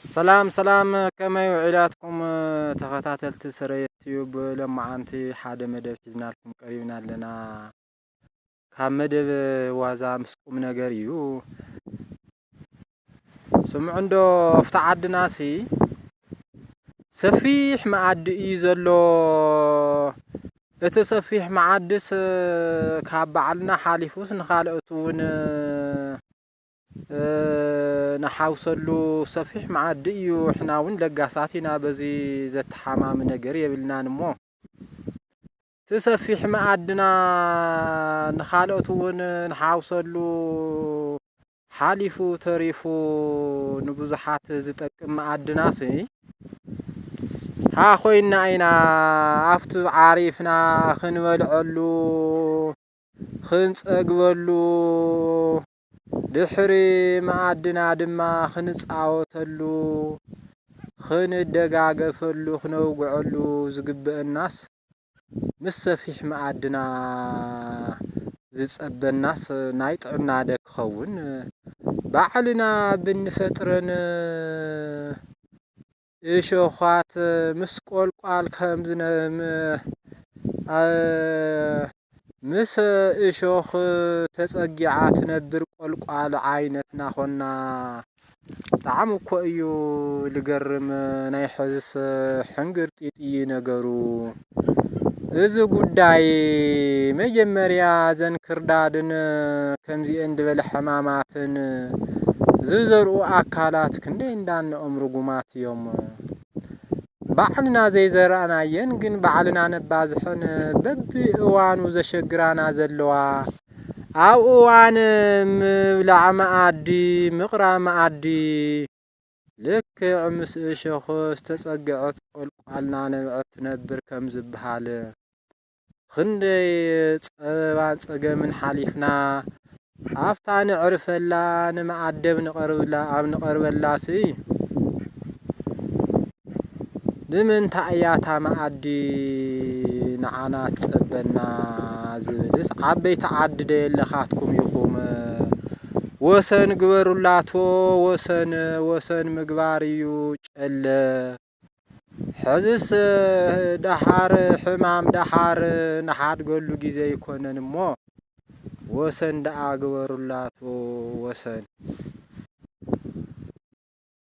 ሰላም ሰላም፣ ከመይ ውዒላትኩም ተኸታተልቲ ስረየ ቲዩብ? ሎማዓንቲ ሓደ መደብ ሒዝናልኩም ቀሪብና ኣለና። ካብ መደብ ዋዛ ምስ ቁም ነገር እዩ። ስምዑ እንዶ፣ ኣብቲ ዓድናሲ ሰፊሕ መኣዲ እዩ ዘሎ። እቲ ሰፊሕ መኣድስ ካብ ባዕልና ሓሊፉስ ንኻልኦት እውን ንሓውሰሉ ሰፊሕ መኣዲ እዩ። ሕና እውን ለጋሳት ኢና፣ በዚ ዘተሓማሚ ነገር የብልናን። እሞ እቲ ሰፊሕ መኣድና ንኻልኦት እውን ንሓውሰሉ ሓሊፉ ተሪፉ ንብዙሓት ዝጠቅም መኣድናሲ ሃ ኮይና ኢና ኣብቲ ዓሪፍና ክንበልዐሉ፣ ክንጸግበሉ፣ ድሕሪ መኣድና ድማ ክንጻወተሉ፣ ክንደጋገፈሉ፣ ክነውግዐሉ ዝግበአናስ ምስ ሰፊሕ መኣድና ዝጸበናስ ናይ ጥዕና ዶ ክኸውን? ባዕልና ብንፈጥረን እሾኻት ምስ ቆልቋል ከም ዝነ-፣ ም-፣ ኣ-፣ ምስ እሾኽ ተጸጊዓ ትነብር ቆልቋል ዓይነትና ኾና። ብጣዕሚ እኮ እዩ ልገርም፣ ናይ ሕዝስ ሕንግርጢጥ እዩ ነገሩ። እዚ ጉዳይ መጀመርያ ዘን ክርዳድን ከምዚኤን ዝበለ ሕማማትን ዝዘርኡ ኣካላት ክንደይ እንዳነኦም ርጉማት እዮም። ባዕልና ዘይዘራእናየን ግን ባዕልና ነባዝሐን በቢ እዋኑ ዘሸግራና ዘለዋ፣ ኣብ እዋን ምብላዕ መኣዲ፣ ምቕራብ መኣዲ፣ ልክዕ ምስ እሾኽ ዝተጸግዐት ቆልቋልና ነብዐት ትነብር ከም ዝበሃል፣ ክንደይ ጸበባን ጸገምን ሓሊፍና፣ ኣብታ ንዕርፈላ፣ ንመኣደብ ንቐርብላ፣ ኣብ ንቐርበላሲ፣ ንምንታይ እያ እታ መኣዲ ንዓና ትጸበና ዝብልስ፣ ዓበይቲ ዓዲ ዶ የለኻትኩም ኢኹም? ወሰን ግበሩላቶ፣ ወሰን፣ ወሰን ምግባር እዩ ጨለ። ሕዝስ ደሓር ሕማም ደሓር ንሓድገሉ ግዜ ኣይኮነን እሞ፣ ወሰን ደኣ ግበሩላቶ፣ ወሰን።